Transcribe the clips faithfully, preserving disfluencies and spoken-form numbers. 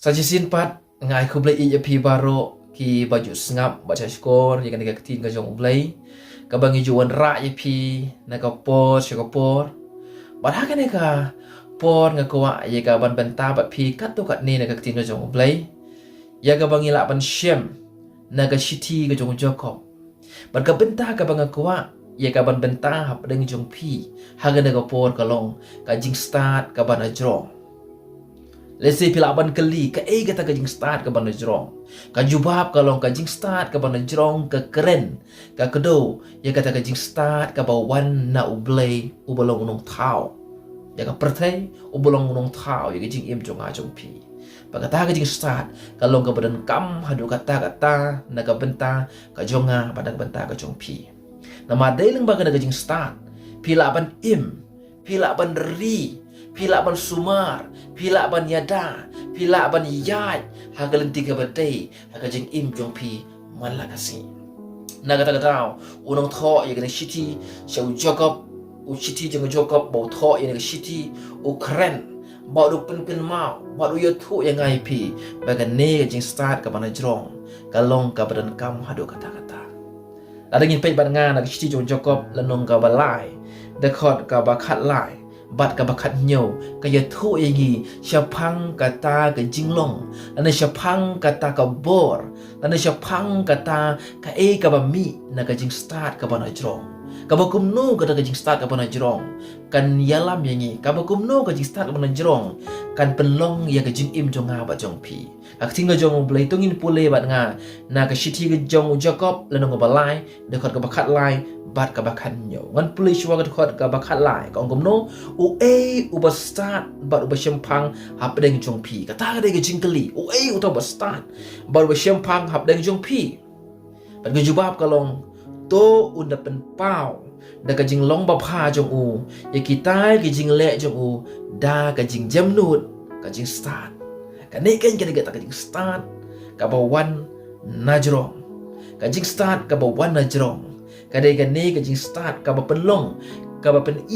Sa shisien pat nga ai khublei ïa phi baroh kiba ju sngap bad sha shkor ïa kane ka ktien ka jong U Blei, kaba ngi ju wanrah ïa phi na ka por sha ka por. Bad ha kane ka por nga kwah ïa ka ban bynta bad phi katto katne na ka ktien ka jong U Blei, ïa kaba ngi lah ban shem na ka shithi ka jong u Jakob. Bad ka bynta kaba nga kwah ïa ka ban bynta hapdeng jong phi ha kane ka por ka long ka jingstad kaba na jrong. Lehse phi lah ban kylli, kaei kata ka jingstad kaba na jrong? Ka jubab ka long, ka jingstad kaba na jrong ka kren, ka kdew ïa kata ka jingstad kaba wan na U Blei uba long u nongthaw ïa ka pyrthei, uba long u nongthaw ïa ka jingim jong nga jong phi. Bad kata ka jingstad ka long kaba donkam haduh katta katta na ka bynta ka jong nga bad na ka bynta ka jong phi. Namar dei lyngba kane ka jingstad phi lah ban im, phi lah ban ri, phi lah ban sumar, phi lah ban ïada, phi lah ban ïaid ha ka lynti kaba dei ha ka jingim jong phi man la ka sngi. Na kata ka daw u nongthoh ïa kane ka shithi sha u Jakob, u shithi jong u Jakob ba u thoh ïa kane ka shithi, u kren bad u pynpynmaw bad u ïathuh ïa nga ïa phi ba kane ka jingstad kaba na jrong ka long kaba donkam haduh katta katta. Lada ngin peit bad nga na ka shithi jong u Jakob lynnong kaba lai, dkhot kaba khatlai bad kaba khathynñiew, ka ïathuh ïa ngi shaphang kata ka jinglong, lane shaphang kata ka bor, lane shaphang kata kaei kaba mih na ka jingstad kaba na jrong. Kaba kumno kata ka jingstad kaba na jrong kan ïalam ïa ngi? Kaba kumno ka jingstad kaba na jrong kan pynlong ïa ka jingim jong nga bad jong phi? Ka ktien ka jong U Blei, to ngin pule bad nga na ka shithi ka jong u Jakob lynnong kaba lai, dkhot kaba khatlai bad kaba khathynñiew. Ngan pule shuwa ka dkhot kaba khatlai, ka ong kumno: Uei uba stad bad uba shemphang hapdeng jong phi? Kata ka dei ka jingkylli, uei uta uba stad bad uba shemphang hapdeng jong phi? Bad ka jubab ka long, to un da pynpaw da ka jinglong babha jong u ïa kita ki jingleh jong u da ka jingjemnud, ka jingstad. Kane ka dei kata ka jingstad kaba wan na jrong. Ka jingstad kaba wan na jrong ka dei kane ka jingstad kaba pynlong, kaba pyni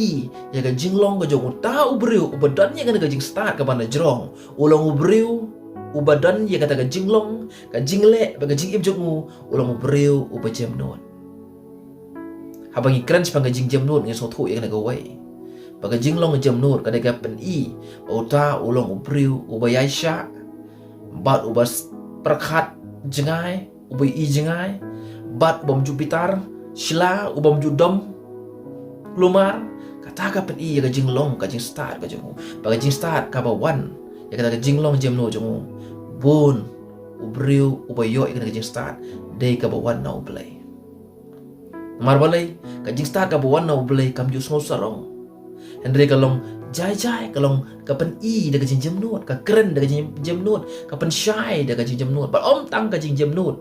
ïa ka jinglong ka jong uta u briew uba don ïa kane ka jingstad kaba na jrong. U long u briew uba don ïa kata ka jinglong, ka jingleh bad ka jingim jong u, u long u briew uba jemnud. Haba ngi kren shaphang ka jingjemnud, ngi sngewthuh ïa kane kawei, ba ka jinglong jemnud ka dei ka pyni ba uta u long u briew uba ïaishah bad uba s-, pyrkhat jngai, uba ïohi jngai, bad ubym ju bitar shla, ubym ju dom kulmar. Kata ka pyni ïa ka jinglong, ka jingstad ka jong u. Bad ka jingstad kaba wan ïa kata ka jinglong jemnud jong u, bun u briew uba ïoh ïa kane ka jingstad dei kaba wan na U Blei. Namar balei? Ka jingstad kaba wan na U Blei kam ju sngew sarong. Hynrei ka long jai jai, ka long ka pyni da ka jingjemnud, ka kren da ka jingjemnud, ka pynshai da ka jingjemnud. Bad ym tang ka jingjemnud,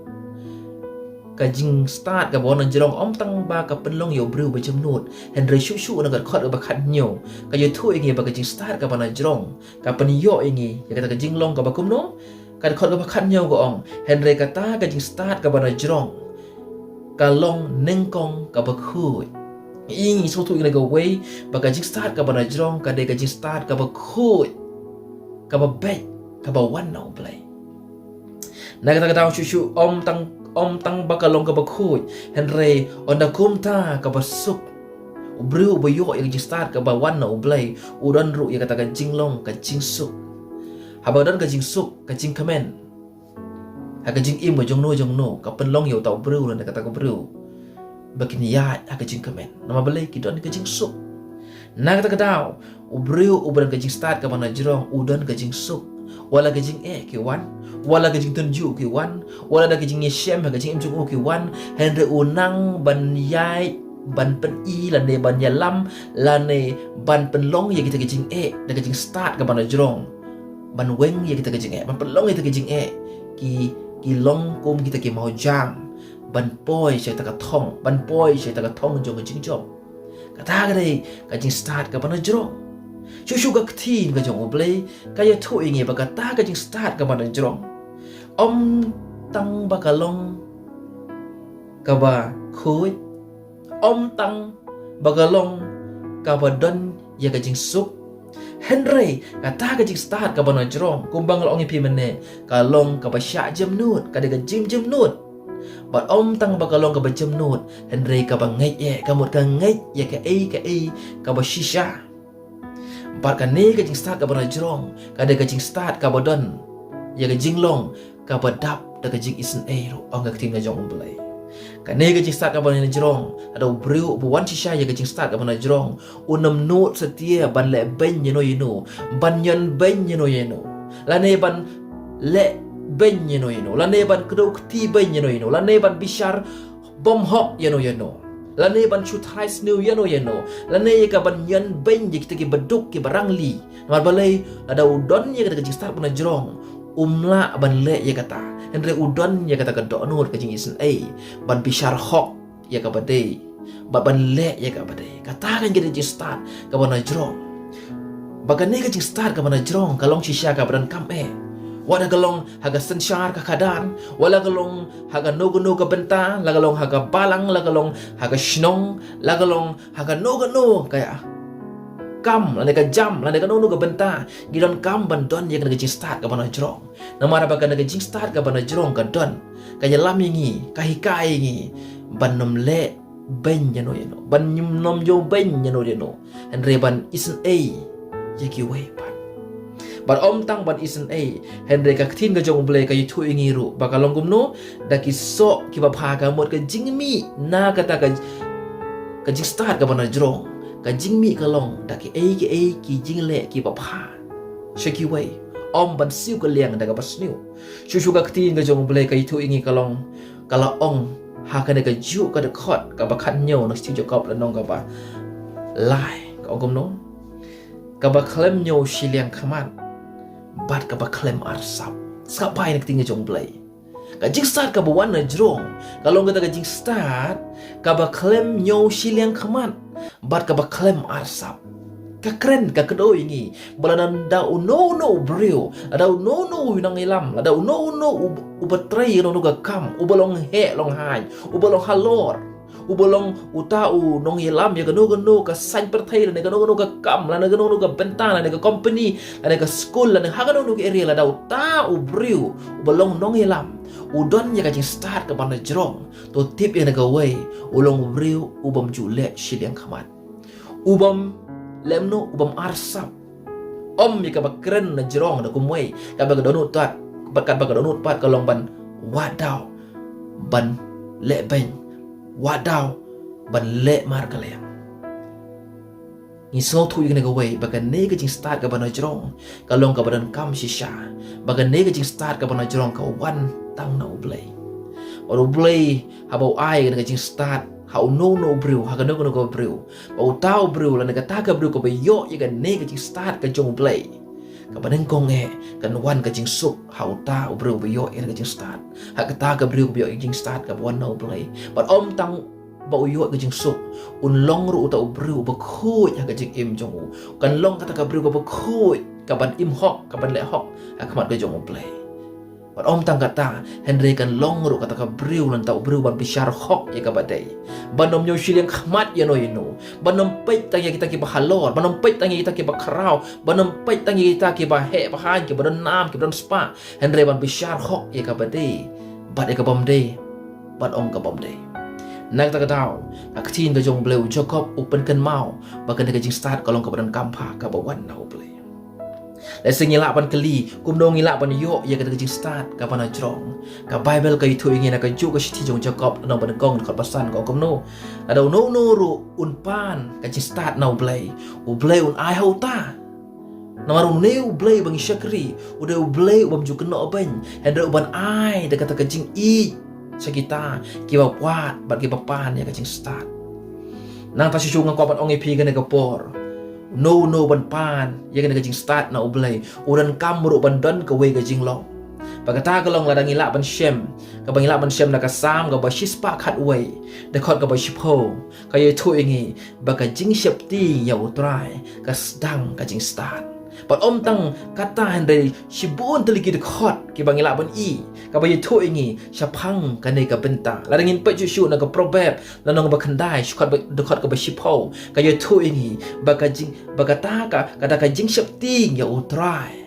ka jingstad kaba wan na jrong ym tang ba ka pynlong ïa u briew uba jemnud, hynrei shuh shuh na ka dkhot kaba khathynñiew ka ïathuh ïa ngi ba ka jingstad kaba na jrong ka pynïoh ïa ngi ïa kata ka jinglong kaba kumno? Ka dkhot kaba khathynñiew ka ong, hynrei kata ka jingstad kaba na jrong ka long nyngkong kaba khuid. Ngi sngewthuh ïa kane kawei, ba ka jingstad kaba na jrong ka dei ka jingstad kaba khuid, kaba beit, kaba wan na U Blei. Na kata ka daw shuh shuh ym tang, ym tang ba ka long kaba khuid, hynrei ynda kumta kaba suk. U briew uba ïoh ïa ka jingstad kaba wan na U Blei u don ruh ïa kata ka jinglong, ka jingsuk. Haba don ka jingsuk, ka jingkmen ha ka jingim ka jongno jongno, ka pynlong ïa uta u briew lane kata ka briew ba kin ïaid ha ka jingkmen. Namar balei? Ki don ka jingsuk. Na kata ka daw u briew uba don ka jingstad kaba na jrong u don ka jingsuk. Wat la ka jingeh ki wan, wat la ka jingtynjuh ki wan, wat la da ka jingïashem ha ka jingim jong u ki wan, hynrei u nang ban ïaid, ban pyni lane ban ïalam lane ban pynlong ïa kita ki jingeh da ka jingstad kaba na jrong. Ban weng ïa kita ki jingeh, ban pynlong ïa kita ki jingeh, ki, ki long kum kita ki mawjam ban poi sha kita ka thong, ban poi sha kita ka thong jong ka jingjop. Kata ka dei ka jingstad kaba na jrong. Shuh shuh ka ktien ka jong U Blei ka ïathuh ïa ngi ba kata ka jingstad kaba na jrong ym tang ba ka long kaba khuid, ym tang ba ka long kaba don ïa ka jingsuk, Hynrei kata ka jingstad kaba na jrong, kumba nga la ong ïa phi mynne, ka long kaba shah jemnud, ka dei ka jingjemnud. Bad ym tang ba ka long kaba jemnud, hynrei kaba ngeit eh, ka mut ka ngeit ïa kaei kaei kaba shisha. Bad kane ka jingstad kaba na jrong, ka dei ka jingstad kaba don ïa ka jinglong kaba dap da ka jingisynei ruh, ong ka ktien ka jong U Blei. Kane ka jingstad kaba na jrong, lada u briew uba wan shisha ïa ka jingstad kaba na jrong, un ym nud satia ban leh beiñ ïano ïano, ban ñion beiñ ïano ïano, lane ban leh beiñ ïano ïano, lane ban kdew kti beiñ ïano ïano, lane ban bishar bymhok ïano ïano, lane ban shu tharai sniew ïano ïano, lane ïa ka ban ñion beiñ ïa kita kiba duk kiba rangli. Namar balei? Lada u don ïa kata ka jingstad ba na jrong, um lah ban leh ïa kata. Hynrei u don ïa kata ka dohnud, ka jingisynei ban bishar hok ïa kaba dei, bad ban leh ïa kaba dei. Kata ka dei ka jingstad kaba na jrong. Bad kane ka jingstad kaba na jrong ka long shisha kaba donkam eh, wat la ka long ha ka synshar ka khadar, wat la ka long ha kano kano ka bynta, la ka long ha ka balang, la ka long ha ka shnong, la ka long ha kano kano ka kam, lane ka jam, lane kano kano ka bynta, ngi donkam ban don ïa kane ka jingstad kaba na jrong. Namar ba kane ka jingstad kaba na jrong ka don, ka ïalam ïa ngi, ka hikai ïa ngi ban ym leh beiñ ïano ïano, ban ym ñion beiñ ïano ïano, hynrei ban isynei ïa kiwei pat. Bad ym tang ban isynei, hynrei ka ktien ka jong U Blei ka ïathuh ïa ngi ruh ba ka long kumno, da ki soh kiba bha, ka mut ka jingmih na kata ka, ka jingstad kaba na jrong. Ka jingmih ka long da kiei kiei ki jingleh kiba bha sha kiwei, ym ban siew kylliang da kaba sniew. Shuh shuh ka ktien ka jong U Blei ka ïathuh ïa ngi, ka long, ka la ong ha kane kajuh ka dkhot kaba khathynñiew na ka shithi Jakob lynnong kaba lai, ka ong kumno? Kaba khlem ñiew shiliang khmat bad kaba khlem arsap. Sngap bha ïa kane ka ktien ka jong U Blei. Ka jingstad kaba wan na jrong ka long kata ka jingstad kaba khlem ñiew shiliang khmat bad kaba khlem arsap. Ka kren, ka kdew ïa ngi ba lada uno uno u briew, lada uno uno u nongïalam, lada uno uno u, uba trei ïa kano kano ka kam, uba long heh long haiñ, uba long halor, uba long uta u nongïalam ïa kano kano ka saiñ pyrthei, lane kano kano ka kam, lane kano kano ka bynta, lane ka company, lane ka skul, lane ha kano kano ka area, lada uta u briew uba long nongïalam u don ïa ka jingstad kaba na jrong, to tip ïa kane kawei, u long u briew u bym ju leh shiliang khmat, u bym leh kumno, u bym arsap. Ym ïa kaba kren na jrong da kumwei, kaba ka dohnud pat, bad kaba ka dohnud pat ka long ban wad daw ban leh beiñ, wad daw ban leh markylliang. Ngi sngewthuh ïa kane kawei ba kane ka jingstad kaba na jrong ka long kaba donkam shisha, ba kane ka jingstad kaba na jrong ka wan tang na U Blei. Bad U Blei haba u ai kane ka jingstad ha uno uno u briew, ha kano kano ka briew, ba uta u briew lane kata ka briew kaba ïoh ïa kane ka jingstad ka jong U Blei, kaba nyngkong eh kan wan ka jingsuk ha uta u briew ba ïoh ïa kane ka jingstad, ha kata ka briew kaba ïoh ïa ka jingstad kaba wan na U Blei. Bad ym tang ba u ïoh ka jingsuk, un long ruh uta u briew uba khuid ha ka jingim jong u. Kan long kata ka briew kaba khuid, kaban im hok, kaban leh hok ha khmat ka jong U Blei. Bad ym tang kata, hynrei kan long ruh kata ka briew, lane uta u briew ban bishar hok ïa kaba dei, ban ym ñiew shiliang khmat ïano ïano, ban ym peit tang ïa kita kiba halor, ban ym peit tang ïa kita kiba khraw, ban ym peit tang ïa kita kiba heh ba haiñ, kiba don nam, kiba don spah, hynrei ban bishar hok ïa kaba dei bad ïa ka bym dei, ban ong ka bym dei. Na kata ka daw, ka ktien ka jong U Blei, u Jakob u pynkynmaw ba kane ka jingstad ka long kaba donkam bha kaba wan na U Blei. Lehse ngi lah ban kylli, kumno ngi lah ban ïoh ïa kata ka jingstad kaba na jrong? Ka Baibl ka ïathuh ïa ngi na kajuh ka shithi jong u Jakob, lynnong ba nyngkong, dkhot ba san, ka ong kumno: Lada uno uno ruh un pan ka jingstad na U Blei, U Blei un ai ha uta. Namar une U Blei ba ngi shakri u dei U Blei u bym ju kynnoh beiñ, hynrei u ban ai da kata ka jingïeit sha kita kiba wad bad kiba pan ïa ka jingstad. Nangta shuh shuh nga kwah ban ong ïa phi kane ka por, uno uno ban pan ïa kane ka jingstad na U Blei u donkam ruh ban don kawei ka jinglong. Ba kata ka long, lada ngi lah ban shem, kaba ngi lah ban shem na ka Salm kaba shispah khatwei, dkhot kaba shiphew, ka ïathuh ïa ngi ba ka jingsheptieng ïa U Trai ka sdang ka jingstad. Bad ym tang kata hynrei shibun tylli ki dkhot kiba ngi lah ban i, kaba ïathuh ïa ngi shaphang kane ka bynta. Lada ngin peit shuh shuh na ka Proverb, lynnong ba khyndai, dkhot ba, dkhot kaba shiphew, ka ïathuh ïa ngi ba ka jing, ba kata ka, kata ka jingsheptieng ïa U Trai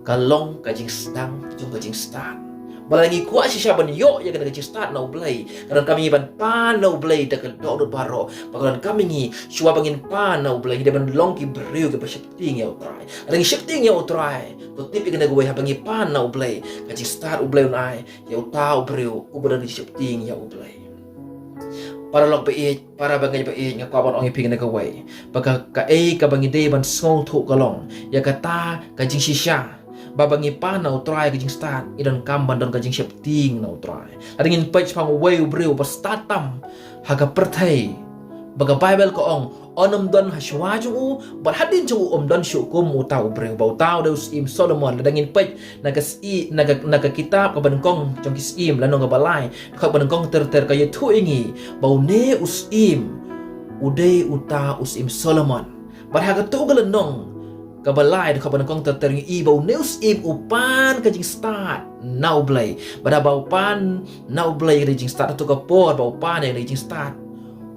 ka long ka jingsdang jong ka jingstad. Ba lada ngi kwah shisha ban ïoh ïa kane ka jingstad na U Blei, ka donkam ïa ngi ban pan na U Blei da ka dohnud baroh. Ba ka donkam ïa ngi, shuwa ba ngin pan na U Blei, ngi dei ban long ki briew kiba sheptieng ïa U Trai. Lada ngi sheptieng ïa U Trai, to tip ïa kane kawei, haba ngi pan na U Blei, ka jingstad U Blei un ai ïa uta u briew uba don ka jingsheptieng ïa U Blei. Paralok ba ïeit, para bangeit ba ïeit, nga kwah ban ong ïa phi kane kawei, ba ka, kaei kaba ngi dei ban sngewthuh ka long ïa kata ka jingshisha, ba, ba ngi pan na U Trai ka jingstad, ngi donkam ban don ka jingsheptieng na U Trai. Lada ngin peit shaphang uwei u briew ba stad tam ha ka pyrthei, ba ka Baibl ka ong, un ym don ha shuwa jong u, bad hadien jong u ym don shuh kum uta u briew, ba uta u dei u Syiem Solomon. Lada ngin peit na ka syi-, na ka, na ka kitab kaba nyngkong jong ki Syiem, lynnong kaba lai, dkhot ba nyngkong ter ter, ka ïathuh ïa ngi ba une u syiem u dei uta u Syiem Solomon. Bad ha kato ka lynnong kaba lai, dkhot ba nyngkong ter ter, ngi i ba une u syiem u pan ka jingstad na U Blei. Bad haba u pan na U Blei ka jingstad, ha kato ka por ba u pan ïa ka jingstad,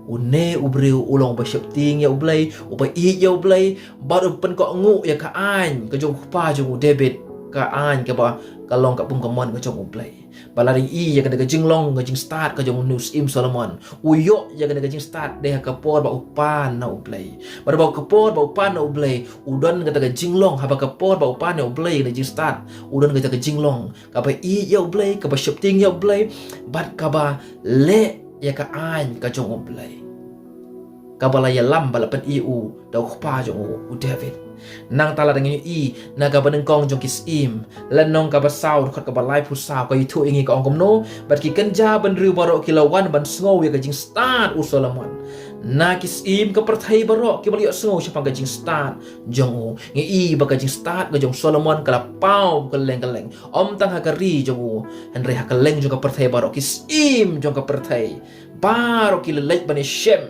une u briew u long uba sheptieng ïa U Blei, uba ïeit ïa U Blei, bad u pynkohnguh ïa ka aiñ ka jong u kpa jong u David, ka aiñ kaba ka long ka bun ka mon ka jong U Blei. Ba lada ngi i ïa kane ka jinglong ka jingstad ka jong une u Syiem Solomon, u ïoh ïa kane ka jingstad dei ha ka por ba u pan na U Blei. Bad haba ka por ba u pan na U Blei, u don kata ka jinglong, haba ka por ba u pan na U Blei kane ka jingstad, u don kata ka jinglong kaba ïeit ïa U Blei, kaba sheptieng ïa U Blei, bad kaba leh ïa ka aiñ ka jong U Blei, kaba la ïalam bad la pyni u da u kpa jong u, u David. Nangta lada ngin i na kaba nyngkong jong ki Syiem, lynnong kaba saw, dkhot kaba laiphew saw, ka ïathuh ïa ngi, ka ong kumno: Bad ki kynja bynriew baroh ki la wan ban sngew ïa ka jingstad u Solomon. Na ki syiem ka pyrthei baroh kiba la ïohsngew shaphang ka jingstad jong u. Ngi i ba ka jingstad ka jong u Solomon ka la paw kylleng kylleng, ym tang ha ka ri jong u, hynrei ha kylleng jong ka pyrthei baroh. Ki syiem jong ka pyrthei baroh ki la leit ban ïashem,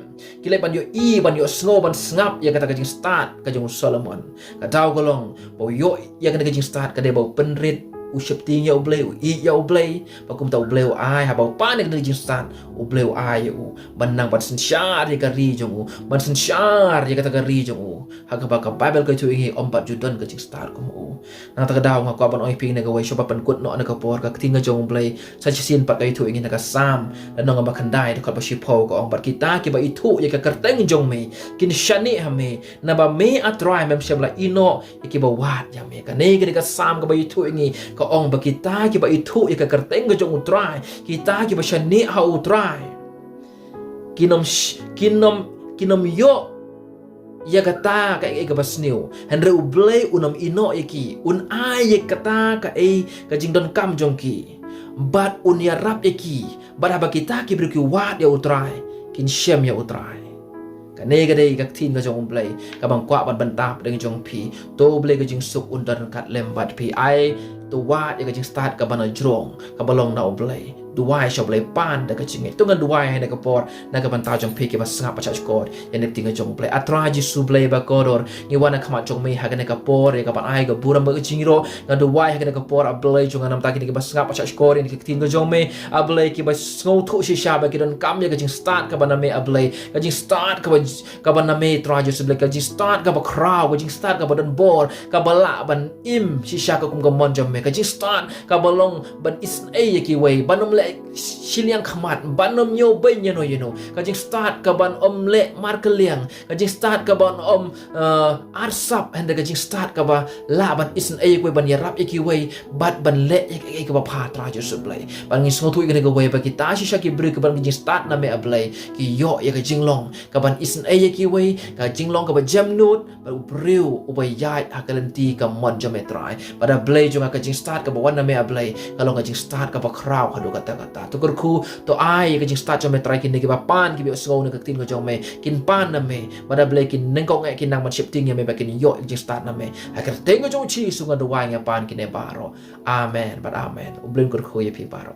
ki leit ban ïohi, ban ïohsngew, ban sngap ïa kata ka jingstad ka jong u Solomon. Ka daw ka long ba u ïoh ïa kane ka jingstad ka dei ba u pynrit, u sheptieng ïa U Blei, u ïeit ïa U Blei, ba kumta U Blei u ai, haba u pan ïa kane ka jingstad, U Blei u ai ïa u ban nang ban synshar ïa ka ri jong u, ban synshar ïa kata ka ri jong u, ha kaba ka Baibl ka ïathuh ïa ngi ym pat ju don ka jingstad kum u. Nangta ka daw nga kwah ban ong ïa phi kane kawei, shuwa ba pynkut noh na ka por, ka ktien ka jong U Blei sa shisien pat ka ïathuh ïa ngi na ka Salm, lynnong kaba khyndai, dkhot ba shiphew, ka ong: Bad kita kiba ithuh ïa ka kyrteng jong me kin shaniah ha me, naba me, A Trai, mem shym la ïehnoh ïa kiba wad ïa me. Kane ka dei ka Salm kaba ïathuh ïa ngi, ka ong ba kita kiba ithuh ïa ka kyrteng ka jong U Trai, kita kiba shaniah ha U Trai, kin ym sh-, kin ym, kin ym ïoh ïa kata kaei kaei kaba sniew, hynrei U Blei un ym ïehnoh ïa ki, un ai ïa kata kaei ka jingdonkam jong ki, bad un ïarap ïa ki. Bad haba kita ki briew ki wad ïa U Trai, kin shem ïa U Trai. Kane ka dei ka ktien ka jong U Blei kaba nga kwah ban pyntip da ka jong phi. To U Blei ka jingsuk un don ryngkat lem bad phi. Ai to wad ïa ka jingstad kaba na jrong, kaba long na U Blei. Duwai sha U Blei, pan da ka jingngeit. To ngan duwai ha kane ka por na ka bynta jong phi kiba sngap ba shahshkor ïa kane ka ktien ka jong U Blei. A Trai Jisu Blei ba kordor, ngi wan ha khmat jong me ha kane ka por ïa kaban ai ka burom bad ka jingïaroh. Nga duwai ha kane ka por, A Blei jong nga, namar kine kiba sngap ba shahshkor ïa kane ka ktien ka jong me, A Blei, kiba sngewthuh shisha ba ki donkam ïa ka jingstad kaba na me, A Blei. Ka jingstad kaba, kaba na me, Trai Jisu Blei, ka jingstad kaba khraw, ka jingstad kaba don bor, kaba lah ban im shisha ka kum ka mon jong me. Ka jingstad kaba long ban isynei ïa kiwei, ban ym leh shiliang khmat, ban ym ñiewbeiñ ïano ïano. Ka jingstad kaban ym leh markylliang, ka jingstad kaban ym, eh, arsap, hynrei ka jingstad kaba lah ban isynei ïa kiwei, ban ïarap ïa kiwei, bad ban leh ïa kaei kaei kaba bha, Trai Jisu Blei. Bad ngi sngewthuh ïa kane kawei ba kita shisha ki briew kiba don ka jingstad na me, A Blei, ki ïoh ïa ka jinglong kaban isynei ïa kiwei, ka jinglong kaba jemnud, bad u briew uba ïaid ha ka lynti ka mon jong me, Trai. Bad A Blei jong nga, ka jingstad kaba wan na me, A Blei, ka long ka jingstad kaba khraw haduh katta katta. To kyrkhu, to ai ïa ka jingstad jong me, Trai, kine kiba pan, kiba ïohsngew na ka ktien ka jong me, kin pan na me. Bad A Blei, kin nyngkong eh kin nang ban sheptieng ïa me, ba kin ïoh ïa ka jingstad na me. Ha ka kyrteng ka jong U Jisu nga duwai, nga pan kine baroh. Amen bad amen. U Blei un kyrkhu ïa phi baroh.